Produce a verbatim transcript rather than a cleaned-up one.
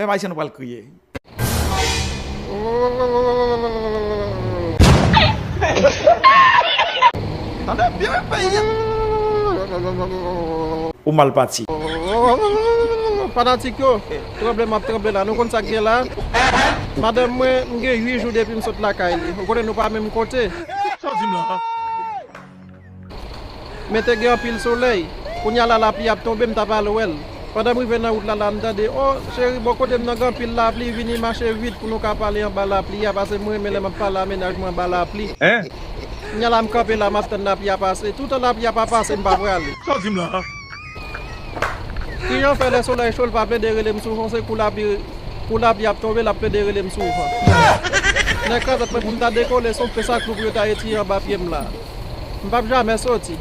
Pèp ayisyen, nou pral kriye. Tande byen peyi a. Ou mal pati. Fanatik yo, tranble m ap tranble la. Nou konn sa k gen la? Madanm mwen, m gen uit jou depi m sot lakay li. Ou konnen nou pa menm kote. Sa w di m la? Men te gen anpil solèy. Kounye a la, lapli ap tonbe, m t ap al wè l. Pandan m rive nan wout la, la, m tande, "O, cheri, bò kote m nan gen anpil lapli, vini mache vit pou nou ka pale anba lapli a, paske mwen renmen lè m ap pale a mennaj mwen anba lapli." Hein? Kounye a la, m kanpe la, m ap tann lapli a pase. Toutan lapli a pa pase, m pa prale. Sa w di m la? Kijan fè lè solèy cho, l pa plede rele m souvan, se kou lapli, kou lapli ap tonbe, l ap plede rele m souvan. Nan kazèt mwen pou m ta dekole, se yon pye saklo pou yo ta retire anba pye m la. M p ap jamè soti.